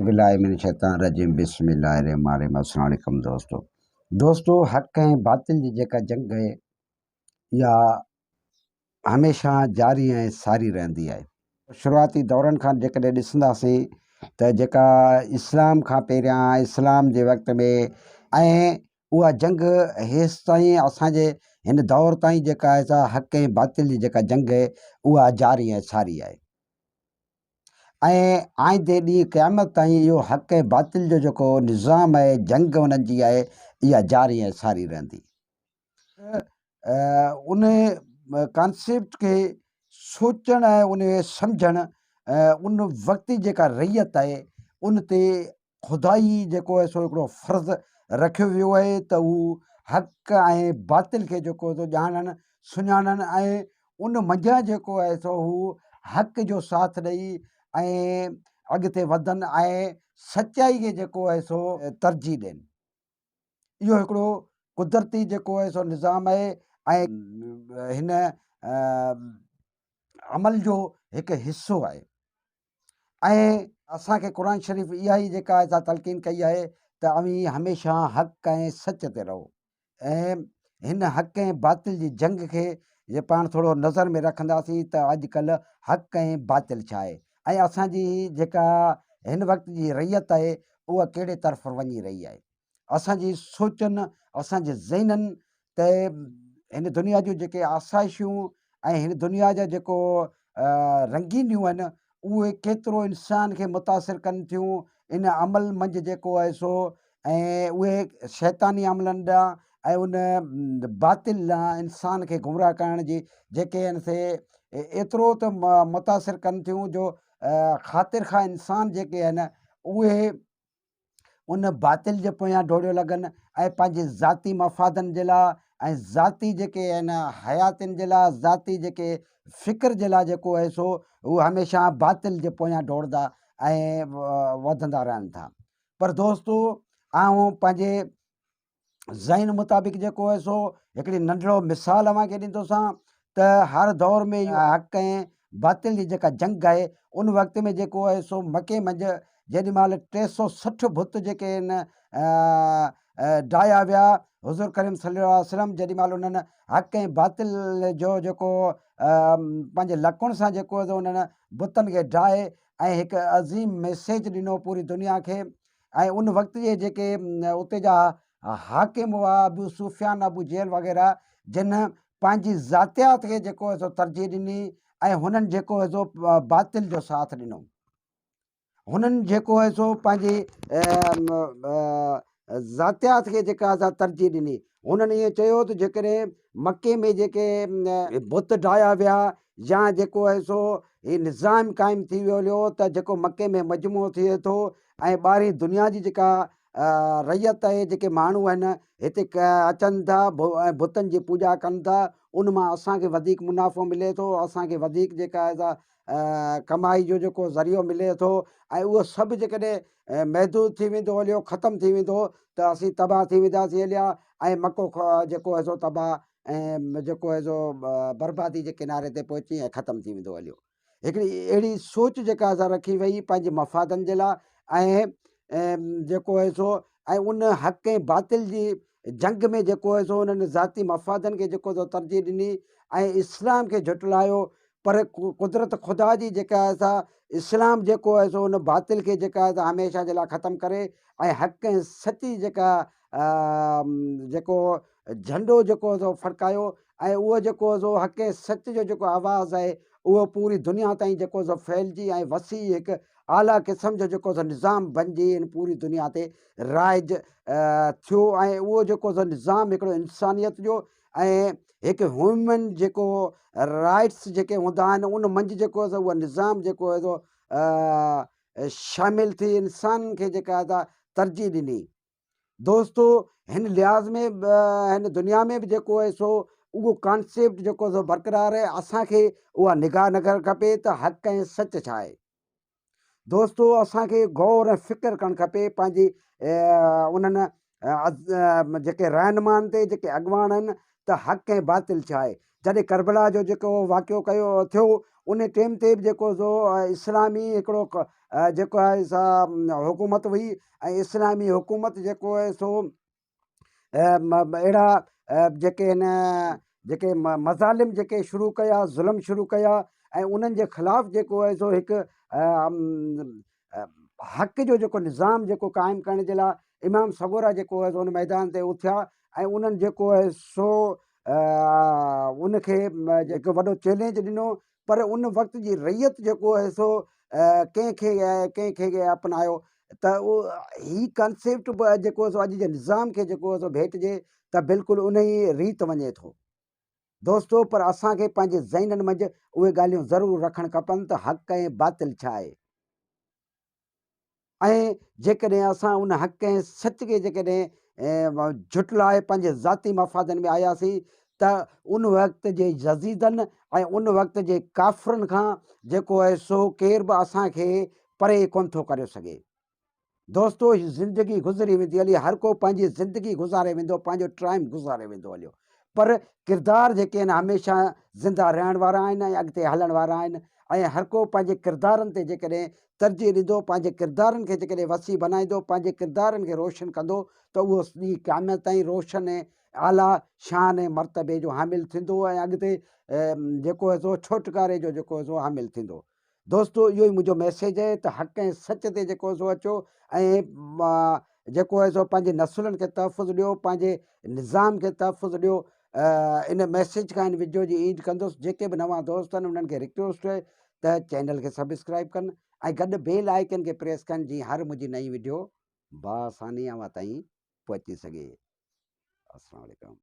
بالله من الشيطان الرجيم بسم الله الرحمن الرحيم السلام عليڪم دوستو دوستو حق ۽ باطل جي جيڪا جنگ آهي اها هميشه جاري ۽ ساري رهندي آهي شروعاتي دورن کان جيڪڏهن ڏسنداسين ته جيڪا اسلام کان پهريان اسلام جي وقت ۾ ۽ اها جنگ هيستائين اسانجي هن دور تائين جيڪا آهي سا حق ۽ باطل جي جيڪا جنگ آهي اها جاري ۽ ساري آهي ۽ آئيندي ڏينهن قيامت تائين اهو حق ۽ باطل جو جيڪو نظام آهي، جنگ انهن جي آهي، اها جاري ۽ ساري رهندي. ان ڪانسيپٽ کي سوچڻ ۽ ان کي سمجهڻ ان وقت جي جيڪا رعيت آهي، ان تي خدائي جيڪو آهي سو هڪڙو فرض رکيو ويو آهي ته هو حق ۽ باطل کي جيڪو سو ڄاڻن سڃاڻن ۽ ان منجهان جيڪو آهي سو هو حق جو ساٿ ڏئي ۽ اڳتي وڌن ۽ سچائي کي جيڪو آهي سو ترجيح ڏين. اهو هڪڙو قدرتي جيڪو آهي سو نظام آهي ۽ هن عمل جو هڪ حصو آهي. ۽ اسان کي قرآن شريف اها ئي جيڪا آهي سا تلقين ڪئي آهي ته اوهين هميشه حق ۽ سچ تي رهو ۽ هن حق ۽ باطل جي جنگ کي جي پاڻ ٿورو نظر ۾ رکنداسين ته اڄ ڪلهه حق ۽ باطل ڇا آهي ۽ اسان جي جيڪا هن وقت جي رعيت آهي اها ڪهڙي طرف وڃي رهي آهي. اسان جي سوچن، اسان جي ذهنن تي هن دنيا جون جيڪي آسائشون ۽ هن دنيا جا جيڪو رنگينيون آهن اهي ڪيترو انسان کي متاثر ڪن ٿيون ان عمل منجهه جيڪو آهي سو ۽ اهي شيطاني عملن ڏانهن ۽ ان باطل ڏانهن انسان کي گمراهه ڪرڻ جي جيڪي آهن سي ايترو ته متاثر ڪن ٿيون جو خاطر خواهه انسان جيڪي آهن اهي ان باطل جي پويان ڊوڙيو لڳن ۽ پنهنجي ذاتي مفادن جي لاء ۽ ذاتي جيڪي آهن حياتين جي لاء ذاتي جيڪي فڪر جي لاء جيڪو آهي سو هو هميشه باطل جي پويان ڊوڙندا ۽ وڌندا رهن ٿا پر دوستو آئون پنهنجي ذهن مطابق جيڪو آهي سو هڪڙي ننڍڙو مثال اوهان کي ڏيندوسان ته هر دور ۾ اهو حق ۽ باطل جي جيڪا جنگ آهي ان وقت ۾ جيڪو آهي سو مڪي منجهه جيڏي مهل 360 بت جيڪي آهن ڊاهيا ويا حضور ڪريم صلي الله عليه وسلم جيڏي مهل انهن حق ۽ باطل جو جيڪو پنهنجي لڪڻ سان جيڪو آهي انهن بتن کي ڊاهي ۽ هڪ عظيم ميسيج ڏنو پوري دنيا کي ۽ ان وقت جي جيڪي اتي جا حاڪم هئا ابو سفيان ابو جهل وغيره جن پنهنجي ذاتيات کي جيڪو سو ترجيح ڏني ۽ هنن جيڪو سو باطل جو ساٿ ڏنو هنن جيڪو آهي سو پنهنجي ذاتيات کي جيڪا سا ترجيح ڏني هنن ائين چيو ته جيڪڏهن مڪي ۾ جيڪي بت ڊاهيا ويا يا جيڪو آهي سو هي نظام قائم ٿي ويو هليو ته جيڪو مڪي ۾ مجموعو ٿئي ٿو ۽ ٻاهرين دنيا جي جيڪا رعيت آهي جيڪي ماڻهو آهن هتي اچن ٿا ۽ بتن جي پوڄا ڪن ٿا ان مان اسان کي وڌيڪ منافعو ملي ٿو اسان کي وڌيڪ جيڪا آهي سا ڪمائي جو جيڪو ذريعو ملي ٿو ۽ اهو سڀ جيڪڏهن محدود ٿي ويندو هليو ختم ٿي ويندو ته اسين تباهه ٿي وينداسين هليا ۽ مڪو جيڪو آهي سو تباهه ۽ جيڪو آهي سو بربادي جي ڪناري تي پهچي ۽ ختم ٿي ويندو هليو هڪڙي اهڙي سوچ جيڪا اسان رکي وئي پنهنجي مفادن جي لاء ۽ جيڪو آهي سو ۽ ان حق ۽ باطل جي جنگ ۾ جيڪو آهي سو انهن ذاتي مفادن کي جيڪو سو ترجيح ڏني ۽ اسلام کي جهٽلايو پر قدرت خدا جي جيڪا آهي سا اسلام جيڪو آهي سو ان باطل کي جيڪا آهي سا هميشه جي لاء ختم ڪري ۽ حق ۽ سچ جي جيڪا جيڪو جهنڊو جيڪو سو ڦڙڪايو ۽ اهو جيڪو سو حق ۽ سچ جو جيڪو آواز آهي اهو پوري دنيا تائين جيڪو سو ڦهلجي ۽ وسيع هڪ اعليٰ قسم جو جيڪو سو نظام بنجي هن پوري دنيا تي رائج ٿيو ۽ اهو جيڪو سو نظام هڪڙو انسانيت جو ۽ هڪ هيومن جيڪو رائٽس جيڪي هوندا آهن ان منجهه جيڪو سو اهو نظام جيڪو سو شامل ٿي انسانن کي جيڪا سا ترجيح ڏني. دوستو هن لحاظ ۾ هن دنيا ۾ به جيڪو آهي سو اهو ڪانسيپٽ جيڪو سو برقرار آهي اسان کي اها نگاهه نه ڪرڻ کپي ته حق ۽ سچ ڇا آهي دوستو اسان کي غور ۽ فڪر ڪرڻ کپي پنهنجي انهن جيڪي رهنمائن تي جيڪي اڳواڻ آهن ته حق ۽ باطل ڇا آهي. جڏهن ڪربلا جو جيڪو واقعو ڪيو ٿيو ان ٽيم تي به جيڪو سو اسلامي هڪڙو جيڪو آهي سا حڪومت هئي ۽ اسلامي حڪومت جيڪو آهي سو اهڙا جيڪي هن جيڪي مظالم جيڪي شروع ڪيا ظلم شروع ڪيا ۽ انهن جي خلاف جيڪو آهي سو هڪ حق جو جيڪو نظام جيڪو قائم ڪرڻ جي لاء امام سڳورا جيڪو آهي سو ان ميدان تي اٿيا ۽ انهن جيڪو آهي سو ان کي هڪ وڏو چئلينج ڏنو پر ان وقت جي رعيت جيڪو آهي سو ڪنهن کي ڪنهن کي اپنايو ته هي ڪانسيپٽ به جيڪو سو اڄ جي نظام کي جيڪو سو ڀيٽجي ته بلڪل ان ئي ريت وڃي ٿو دوستو پر اسان کي پنهنجي ذهنن منجهه اهي ڳالهيون ضرور رکڻ کپن ته حق ۽ باطل ڇا آهي ۽ جيڪڏهن اسان ان حق ۽ سچ کي جيڪڏهن جهٽلائي پنهنجي ذاتي مفادن ۾ آياسين ته ان وقت جي يزيدن ۽ ان وقت جي ڪافرن کان جيڪو آهي سو ڪير به اسان کي پري ڪونه ٿو ڪري سگهي. دوستو هي زندگي گذري ويندي هلي هر ڪو پنهنجي زندگي گذاري ويندو پنهنجو ٽائيم گذاري ويندو هليو پر ڪردار جيڪي آهن هميشه زنده رهڻ وارا آهن ۽ اڳتي هلڻ وارا آهن ۽ هر ڪو پنهنجي ڪردارن تي جيڪڏهن ترجيح ڏيندو، پنهنجي ڪردارن کي جيڪڏهن وسيع بنائيندو، پنهنجي ڪردارن کي روشن ڪندو ته اهو ڏينهن قيامت تائين روشن ۽ اعليٰ شان ۽ مرتبي جو حامل ٿيندو ۽ اڳتي جيڪو آهي سو ڇوٽڪاري جو جيڪو آهي سو حامل ٿيندو. دوستو اهو ئي منهنجو ميسيج آهي ته حق ۽ سچ تي جيڪو آهي سو اچو ۽ جيڪو آهي سو پنهنجي نسلن کي تحفظ ڏيو، پنهنجي نظام کي تحفظ ڏيو. ان ميسيج کان ان وڊيو جي اينڊ ڪندس. جيڪي به نوان دوست آهن انهن کي رڪويسٽ آهي ته چينل کي سبسڪرائب ڪن ۽ گڏ بيل آئيڪن کي پريس ڪن جيئن هر منهنجي نئين وڊيو باآساني اوهان تائين پهچي سگهي. السلام عليڪم.